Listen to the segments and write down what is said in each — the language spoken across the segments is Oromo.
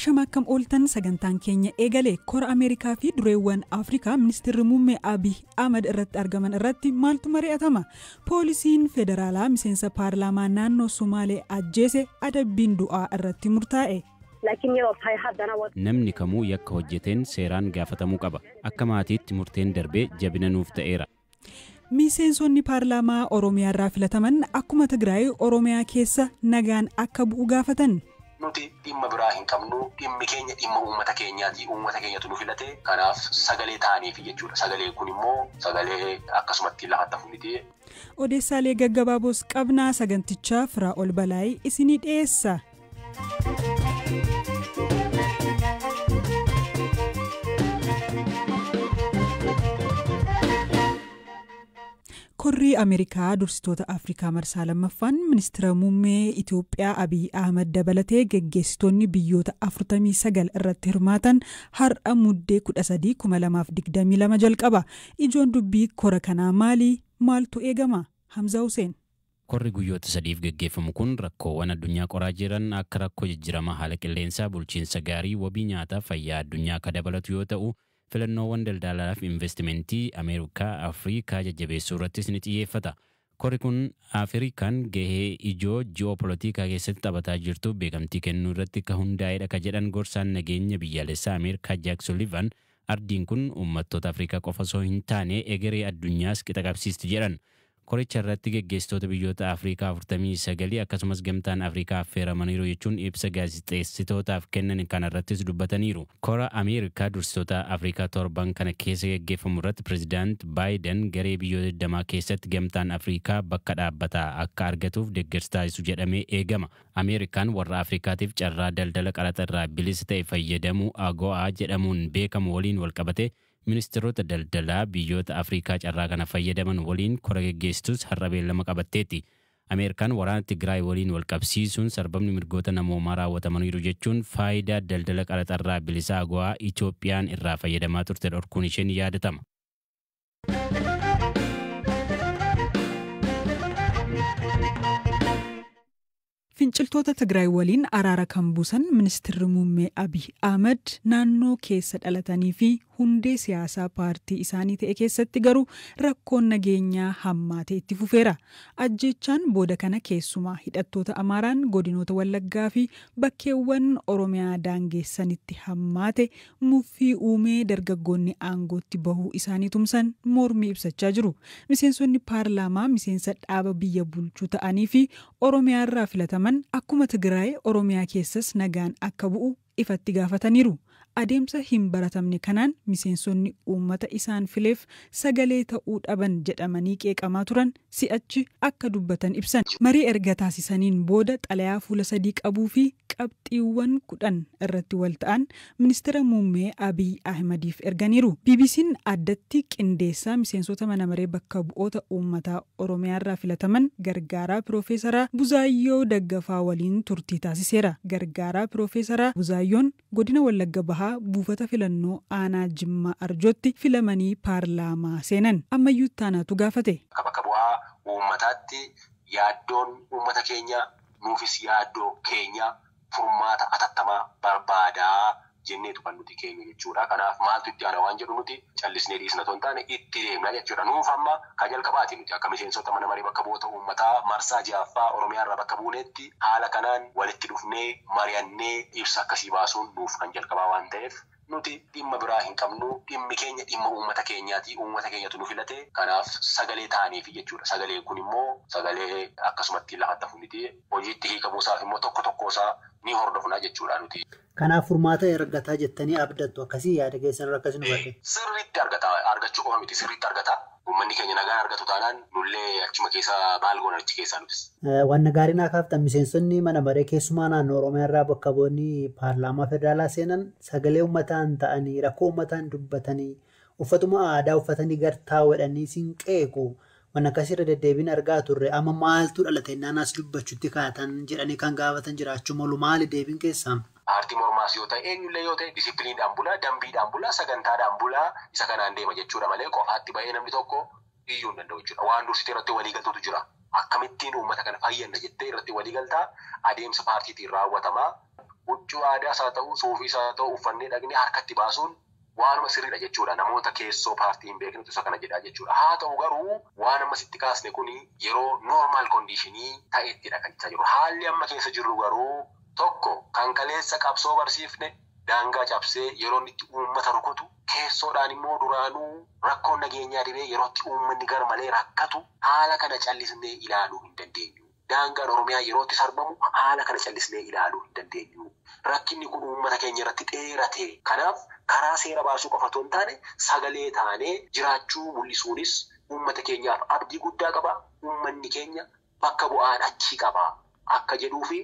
Ashama akkam ooltan sagantaan keenya eegale kora Ameerikaa fi dureewwan Afrikaa ministeerri muummee Abiy Ahmad irratti argaman irratti maaltu mari'atama? Poolisiin federaalaa miseensa paarlaamaa naannoo Sumaalee ajjeese adabbiin du'aa irratti murtaa'e. Namni kamuu yakka hojjeteen seeraan gaafatamuu qaba. Akka maatiitti murteen darbee jabina nuuf ta'eera. Miseensonni paarlaamaa Oromiyaa irraa filataman akkuma Tigraay Oromiyaa keessa nagaan akka bu'u gaafatan. Nuti dhimma biraa hin qabnu, dhimmi keenya dhimma uummata keenyaati. Uummata keenyatu nu filate, kanaaf sagalee ta'aniifi jechuudha. Sagaleen kun immoo sagalee akkasumatti lafatti hafu miti. Odeessaalee gaggabaaboos qabnaa sagantichaa Firaa'ol Balaayii isinii dhiyeessa. Korri Ameerikaa dursitoota Afrikaa marsaa lammaffaan ministeera muummee Itoophiyaa Abiy Ahmad dabalatee geggeessitoonni biyyoota 49 irratti hirmaatan har'a muddee 13,2022 jalqaba. Ijoon dubbii kora kanaa maali? Maaltu eegama? Hamza Hussein. Korri guyyoota sadiif geggeeffamu kun rakkoowwan addunyaa qoraa jiran akka rakkoo jijjiirama haala qilleensaa, bulchiinsa gaarii, wabii nyaataa, fayyaa addunyaa akka dabalatu yoo ta'u, filannoowwan daldalaa fi investimentii Ameerikaa Afrikaa jajjabeessuu irrattis ni xiyyeeffata. Korri kun Afrikaan gahee ijoo ji'opolitikaa keessatti taphataa jirtu beekamtii kennuu irratti ka hundaa'edha ka jedhan gorsaan nageenya biyyaalessaa Ameerikaa Jaak Sullivan, ardiin kun uummattoota Afrikaa qofa osoo hin taane egeree addunyaas qixa qabsiisti jedhan. Koricha irratti geggeessitoota biyyoota Afrikaa 49 akkasumas gamtaan Afrikaa affeeramaniiru jechuun ibsa gaazexeessitootaaf kennan kanarrattis dubbataniiru. Kora Ameerikaa dursitoota Afrikaa torban kana keessa geggeeffamu irratti Pireezidaant Baayiden garee biyyoota 20 keessatti gamtaan Afrikaa bakka dhaabbataa akka argatuuf deeggarsa taasisu jedhamee eegama. Ameerikaan warra Afrikaatiif carraa daldala qaraxa irraa bilisa ta'e fayyadamuu AGOA jedhamuun beekamu waliin walqabate ministeerota daldalaa biyyoota Afrikaa carraa kana fayyadaman waliin kora geggeessitus har'a beellama qabatteetti. Ameerikaan waraana Tigraay waliin walqabsiisuun sarbamni mirgoota namoomaa raawwatamaniiru jechuun faayidaa daldala qaraxarraa bilisaa AGOA Itoophiyaan irraa fayyadamaa turte dhorkuun ishee ni yaadatama. Finciltoota Tigraay waliin araara kan buusan ministeerri muummee Abiy Ahmad naannoo keessa dhalatanii fi hundee siyaasaa paartii isaanii ta'e keessatti garuu rakkoon nageenyaa hammaatee itti fufeera. Ajjeechaan booda kana keessumaa hidhattoota Amaaraan godinoota Wallaggaa fi bakkeewwan Oromiyaa daangeessanitti hammaate muffii uumee dargaggoonni aangootti bahuu isaanii tumsan mormii ibsachaa jiru. Miseensonni paarlaamaa miseensa dhaaba biyya bulchuu ta'anii fi Oromiyaa irraa filataman akkuma Tigraay Oromiyaa keessas nagaan akka bu'u ifatti gaafataniiru. Adeemsa hin baratamne kanaan miseensonni uummata isaan fileef sagalee ta'uu dhaban jedhamanii qeeqamaa turan si'achi akka dubbatan ibsan. Marii erga taasisaniin booda xalayaa fuula 3 qabuu fi qabxiiwwan 10 irratti wal ta'an ministeera muummee Abiy Ahmadiif erganiiru. BBC'n addatti qindeessaa miseensota mana maree bakka bu'oota uummataa Oromiyaa irraa filataman gargaaraa Piroofeesara Buzaayyoo Daggafaa waliin turtii taasiseera. Gargaaraa Piroofeesara Buzaayyoon godina Wallagga Bahaa buufata filannoo aanaa Jimmaa Arjootti filamanii paarlaamaa seenan. Ammayyuu taanaatu gaafate. Bakka bu'aa uummataatti yaaddoon uummata keenya nuufis yaaddoo keenya furmaata atattamaa barbaadaa jenneetu kan nuti keenya jechuudha. Kanaaf maaltu itti aana waan jedhu nuti callisnee dhiisna otoo hin taane itti deemna jechuudha. Nuuf amma kan jalqabaati nuti akka miseensota mana maree bakka bu'oota uummataa marsaa 6ffaa Oromiyaa irraa bakka buunetti haala kanaan walitti dhufnee mari'annee ibsa akkasii baasuun nuuf kan jalqabaa waan ta'eef nuti dhimma biraa hin qabnu, dhimmi keenya dhimma uummata keenyaati. Uummata keenyatu nu filate, kanaaf sagalee ta'aniifi jechuudha. Sagaleen kun immoo sagalee akkasumatti lafatti hafu miti. Hojiitti hiikamuusaaf immoo tokko tokkoosaa ni hordofna jechuudha nuti. Kanaaf furmaata argataa jettanii abdattu akkasii yaada keessan irra akkasii nu barre. Sirriitti argata, argachuu qofa miti, sirriitti argata. Uummanni keenya nagaan argatu taanaan nullee achuma keessaa maal goona achi keessaa nutis. Wanna gaarii naa kaaftan miseensonni mana maree keessumaa naannoo Oromiyaa irraa bakka bu'oonni paarlaamaa federaalaa seenan sagalee uummataan ta'anii rakkoo uummataan dubbatanii uffatuma aadaa uffatanii gartaa godhanii siin qeequ. Wanna akkasii irra deddeebiin argaa turre amma maaltu dhalate naannaas dubbachuutti kaatan jedhanii kan gaafatan jiraachuu malu maali deebiin keessaa? Paartii mormaas yoo ta'e eenyullee yoo ta'e disipiliinidhaan bulaa, dambiidhaan bulaa, sagantaadhaan bulaa isa kanaan deema jechuudha malee qofaatti ba'ee namni tokko iyyuu hin danda'u jechuudha. Waan dursitee irratti walii galtuutu jira. Akkamittiin uummata kana fayyadna jettee irratti walii galtaa adeemsa paartiitiin raawwatamaa. Huccuu aadaas haa ta'u, suufiis haa ta'u uffannee dhaqnee harkatti baasuun waanuma sirriidha jechuudha. Namoota keessoo paartii hin beeknetu isa kana jedhaa jechuudha. Haa ta'u garuu waan amma sitti kaasne kuni yeroo normal conditionii ta'ettidha kan jechaa jiru. Haalli amma keessa jirru garuu tokko kan kaleessa qabsoo barsiifne daangaa cabsee yeroo inni itti uummata rukutu, keessoodhaan immoo duraanuu rakkoon nageenyaa dhibee yeroo itti uummanni garmalee rakkatu haala kana callisnee ilaaluu hin dandeenyu. Daangaan Oromiyaa yeroo itti sarbamu haala kana callisnee ilaaluu hin dandeenyu. Rakkinni kun uummata keenya irratti dheerate. Kanaaf karaa seera baasuu qofa otoo hin taane sagalee taanee jiraachuu mul'isuunis uummata keenyaaf abdii guddaa qaba. Uummanni keenya bakka bu'aan achii qaba akka jedhuu fi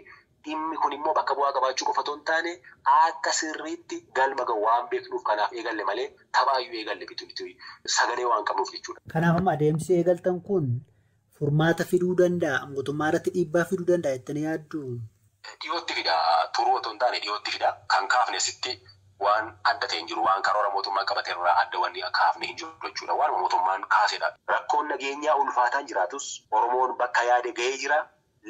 dhimmi kun immoo bakka bu'aa qabaachuu qofa otoo hin taane akka sirriitti galma gahu waan beeknuuf kanaaf eegalle malee taphaayyuu eegalle bitu sagalee waan qabnuuf jechuudha. Kanaaf amma adeemsi eegaltan kun furmaata fiduu danda'a, mootummaa irratti dhiibbaa fiduu danda'a jettanii yaaddu? Dhiyootti fida, turuu otoo hin taane dhiyootti fida. Kan kaafne sitti waan adda ta'e hin jiru, waan karoora mootummaan qabate irraa adda wanni kaafne hin jiru jechuudha. Waanuma mootummaan kaasedha. Rakkoon nageenyaa ulfaataan jiraatus Oromoon bakka yaade ga'ee jira,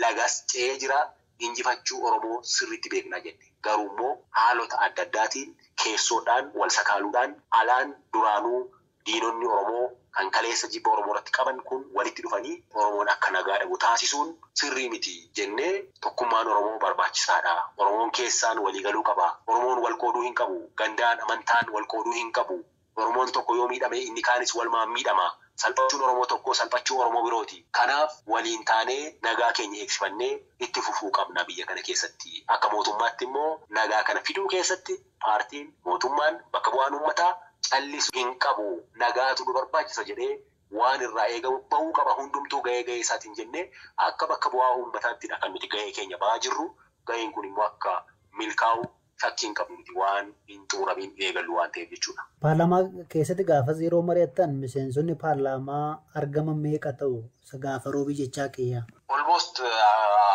lagas ce'ee jira, injifachuu Oromoo sirriitti beeknaa jenne. Garuu immoo haalota adda addaatiin keessoodhaan wal sakaaluudhaan alaan duraanuu diinonni Oromoo kan kaleessa jibba Oromoo irratti qaban kun walitti dhufanii Oromoon akka nagaa dhabu taasisuun sirrii miti jennee tokkummaan Oromoo barbaachisaadha. Oromoon keessaan waliigaluu qaba. Oromoon wal qooduu hin qabu. Gandaan amantaan wal qooduu hin qabu. Oromoon tokko yoo miidhame inni kaanis walumaan miidhama. Salphachuun Oromoo tokkoo salphachuu Oromoo birooti. Kanaaf waliin taanee nagaa keenya eegsifannee itti fufuu qabna biyya kana keessatti. Akka mootummaatti immoo nagaa kana fiduu keessatti paartiin mootummaan bakka bu'aan uummataa callisuu hin qabu. Nagaatu nu barbaachisa jedhee waan irraa eegamu bahuu qaba. Hundumtuu gahee gahee isaatiin jennee akka bakka bu'aa uummataattidha kan nuti gahee keenya bahaa jirru. Gaheen kun immoo akka milkaa'u shakkii hin qabnu nuti waan hin xumuramiin eegallu waan ta'eef jechuudha. Paarlaamaa keessatti gaafas yeroo mari'attan miseensonni paarlaamaa argaman meeqa ta'u? Isa gaafa roobii jechaa kiyya. Almost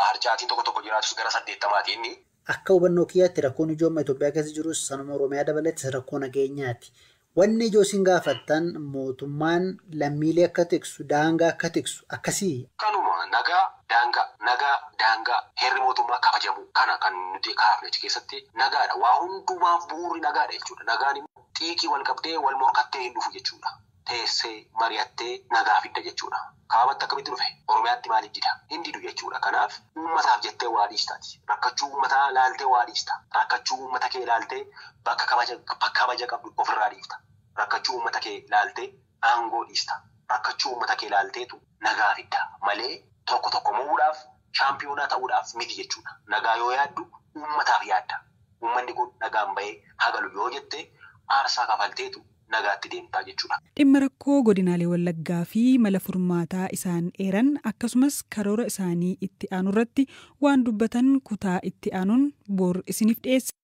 harcaatiin tokko tokko jiraatus gara 80 inni. Akka hubannoo kiyyaatti rakkoon ijoo amma Itoophiyaa keessa jirus sanuma Oromiyaa dabalattis rakkoo nageenyaati. Wanni ijoo isin gaafattan mootummaan lammiilee akka tiksu, daangaa akka tiksu akkasii. Kanuma nagaa daangaa, nagaa daangaa heerri mootummaa kabajamu kana kan nuti kaafne achi keessatti nagaadha. Waa hundumaaf bu'uurri nagaadha jechuudha. Nagaan immoo xiiqii wal qabdee wal morkattee hin dhufu jechuudha. Teessee mari'attee nagaa fidda jechuudha. Kaabatti akkamitti dhufe? Oromiyaatti maaliif dida? Hin didu jechuudha. Kanaaf uummataaf jettee waa dhiistaati. Rakkachuu uummataa laaltee waa dhiista. Rakkachuu uummata kee laaltee bakka kabaja qabdu ofirraa dhiifta. Rakkachuu uummata kee laaltee aangoo dhiista. Rakkachuu uummata kee laalteetu nagaa fidda malee tokko tokko mo'uudhaaf shaampiyoonaa ta'uudhaaf miti jechuudha. Nagaa yoo yaaddu uummataaf yaadda. Uummanni kun nagaan bahee hagalu yoo jette aarsaa kafalteetu nagaatti deemtaa jechuudha. Dhimma rakkoo godinaalee Wallaggaa fi mala furmaataa isaan eeran akkasumas karoora isaanii itti aanu irratti waan dubbatan kutaa itti aanuun bor isiniif dhiyeessa.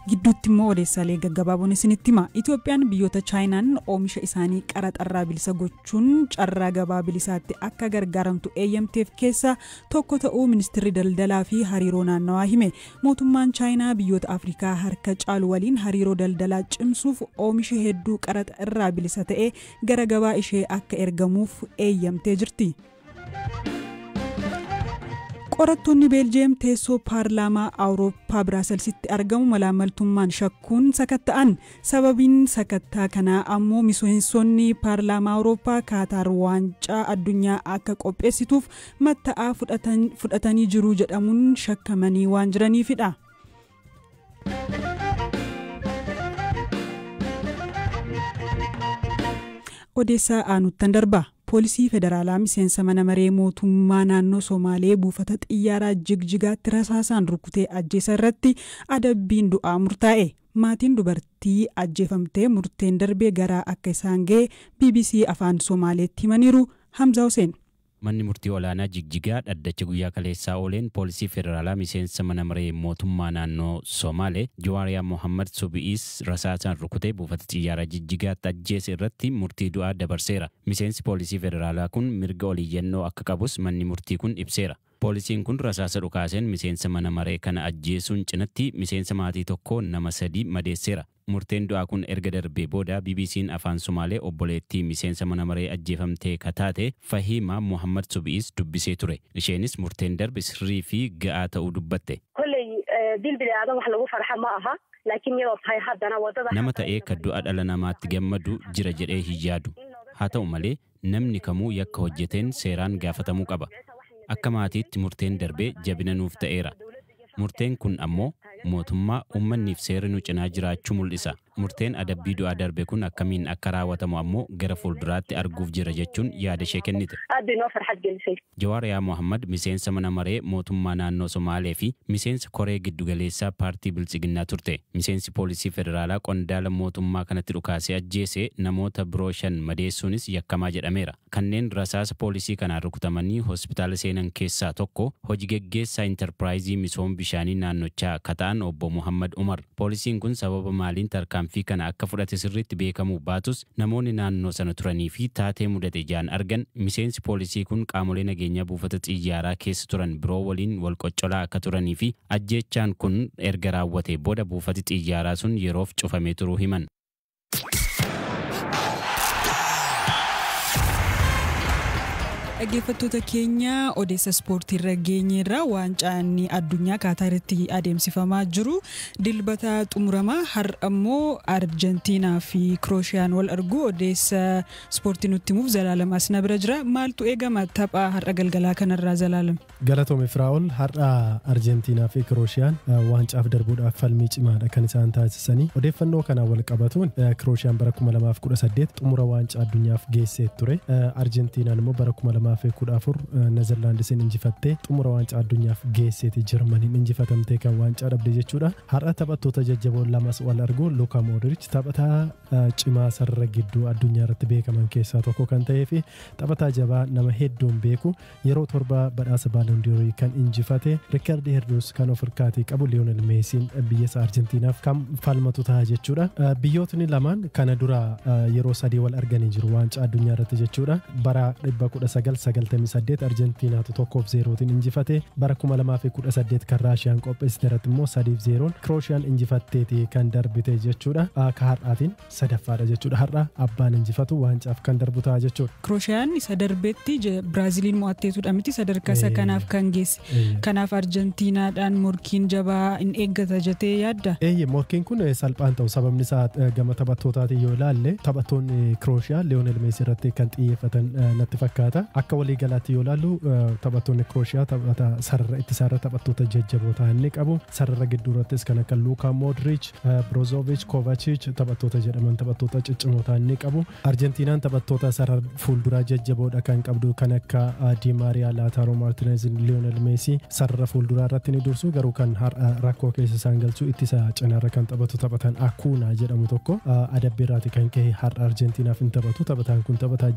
Gidduutti immoo odeessaalee gaggabaaboon isinitti hima. Itoophiyaan biyyoota Chaayinaan oomisha isaanii qaraxarraa bilisa gochuun carraa gabaa bilisaatti akka gargaaramtu eeyyamteef keessaa tokko ta'uu ministeerri daldalaa fi hariiroo naannawaa hime. Mootummaan Chaayinaa biyyoota Afrikaa harka caalu waliin hariiroo daldalaa cimsuuf oomisha hedduu qaraxa irraa bilisa ta'e gara gabaa ishee akka ergamuuf eeyyamtee jirti. Qorattoonni Beeljeem teessoo paarlaamaa Awurooppaa Biraaselsitti argamu malaamaltummaan shakkuun sakatta'an. Sababiin sakattaa kanaa ammoo miseensonni paarlaamaa Awurooppaa Kaataar waancaa addunyaa akka qopheessituuf matta'aa fudhatanii jiru jedhamuun shakkamanii waan jiraniifidha. Odeessaa aanuttan darba. Poolisii federaalaa miseensa mana maree mootummaa naannoo Somaalee buufata xiyyaaraa Jigjigaatti rasaasaan rukutee ajjeesa irratti adabbiin du'aa murtaa'e. Maatiin dubartii ajjeefamtee murteen darbee garaa akka isaan ga'e BBC afaan Somaaleetti himaniiru. Hamza Hussein. Manni murtii olaanaa Jigjigaa dhaddacha guyyaa kaleessaa ooleen poolisii federaalaa miseensa mana maree mootummaa naannoo Somaalee Jawaariyaa Mohammad Subi'is rasaasaan rukutee buufata xiyyaaraa Jigjigaatti ajjeese irratti murtii du'aa dabarseera. Miseensi poolisii federaalaa kun mirga oliyyannoo akka qabus manni murtii kun ibseera. Poolisiin kun rasaasa dhukaaseen miseensa mana maree kana ajjeesuun cinatti miseensa maatii tokkoo nama 3 madeesseera. Murteen du'aa kun erga darbee booda BBC'n afaan Sumaalee obboleettii miseensa mana maree ajjeefamtee kataate Fahiima Muhammad Subi'is dubbisee ture. Isheenis murteen darbe sirrii fi ga'aa ta'uu dubbatte. Nama ta'ee kan du'a dhala namaatti gammadu jira jedhee hin yaadu. Haa ta'u malee namni kamuu yakka hojjeteen seeraan gaafatamuu qaba. Akka maatiitti murteen darbee jabina nuuf ta'eera. Murteen kun ammoo mootummaa uummanniif seerri nu cinaa jiraachuu mul'isa. Murteen adabbii du'aa darbe kun akkamiin akka raawwatamu ammoo gara fuulduraatti arguuf jira jechuun yaada ishee kennite. Jawaariyaa Mohammad miseensa mana maree mootummaa naannoo Somaalee fi miseensa koree giddugaleessaa paartii Biltsiginnaa turte. Miseensi poolisii federaalaa qondaala mootummaa kanatti dhukaasee ajjeese namoota biroo 5 madeessuunis yakkamaa jedhameera. Kanneen rasaasa poolisii kanaan rukutamanii hospitaala seenan keessaa tokko hojii geggeessaa intarpiraayizii misooma bishaanii naannochaa akka ta'an obbo Muhammad Umar. Poolisiin kun sababa maaliin tarkaanfii kana akka fudhate sirriitti beekamuu baatus namoonni naannoo sana turanii fi taatee mudate ijaan argan miseensi poolisii kun qaamolee nageenyaa buufata xiyyaaraa keessa turan biroo waliin wal qoccolaa akka turanii fi ajjeechaan kun erga raawwate booda buufati xiyyaaraa sun yeroof cufamee turuu himan. Dhaggeeffattoota keenya odeessa ispoortiirra geenyeerra waancaan addunyaa Kaataaritti adeemsifamaa jiru dilbata xumuramaa har'a immoo Arjentiinaa fi Kiroosiyaan wal argu. Odeessa ispoortii nutti himuuf Zalaalam Asna bira jira. Maaltu eegama tapha har'a galgalaa kanarraa Zalaalam? Galatoome Firaa'ol, har'a Arjentiinaa fi Kiroosiyaan waancaaf darbuudhaaf falmii cimaadha kan isaan taasisanii. Odeeffannoo kanaan wal qabatuun Kiroosiyaan bara 2018 xumura waancaa addunyaaf geessee ture. Arjentiinaan immoo bara 2014 Nezerlaandisiin injifattee xumura waancaa addunyaaf geesseeti. Jarmaniin injifatamtee kan waancaa dhabde jechuudha. Har'a taphattoota jajjaboon lamas wal argu. Luka Modric taphataa cimaa sarara gidduu addunyaa irratti beekaman keessaa tokko kan ta'ee fi taphataa jabaa nama hedduun beeku yeroo 7 badhaasa Ballon d'Or kan injifate Ricardo Herdus kan of harkaatii qabu Lionel Messiin biyya isaa Arjentiinaaf kan falmatu ta'a jechuudha. Biyyootni lamaan kana dura yeroo 3 wal arganii jiru waancaa addunyaa irratti jechuudha. Bara 1998 Arjentiinaatu 1-0 injifate. Bara 2018 kan Raashiyaan qopheessite irratti immoo 3-0 Kiroosiyaan injifatteeti kan darbite jechuudha. Akka har'aatiin sadaffaadha jechuudha. Har'a abbaan injifatu waancaaf kan darbu ta'a jechuudha. Kiroosiyaan isa darbetti Biraaziliin mo'atteetudha miti sadarkaa isa kanaaf kan geesse. Kanaaf Arjentiinaadhaan morkiin jabaa in eeggata jettee yaadda? Eeyyee, morkiin kun salphaan ta'u sababni isaa gama taphattootaatiin yoo ilaalle taphattoonni Kirooshiyaa Lionel Messi irratti kan xiyyeeffatan natti fakkaata. Akka waliigalaatti yoo ilaallu taphattoonni Kirooshiyaa taphata sarara ittisaarra taphattoota jajjaboo ta'an ni qabu. Sarara gidduu irrattis kan akka Luka Modric, Brozovic, Kovacic taphattoota jedhaman taphattoota ciccimoo ta'an ni qabu. Arjentiinaan taphattoota sarara fuulduraa jajjaboodha kan qabdu kan akka Di Maria, Lautaro Martinez, Lionel Messi sarara fuulduraa irratti ni dursu. Garuu kan rakkoo keessa isaan galchu ittisa cinaarra kan taphatu taphatan Akuna jedhamu tokko adabbii irraati kan ka'e har'a Arjentiinaaf hin taphatu. Taphataan kun taphataa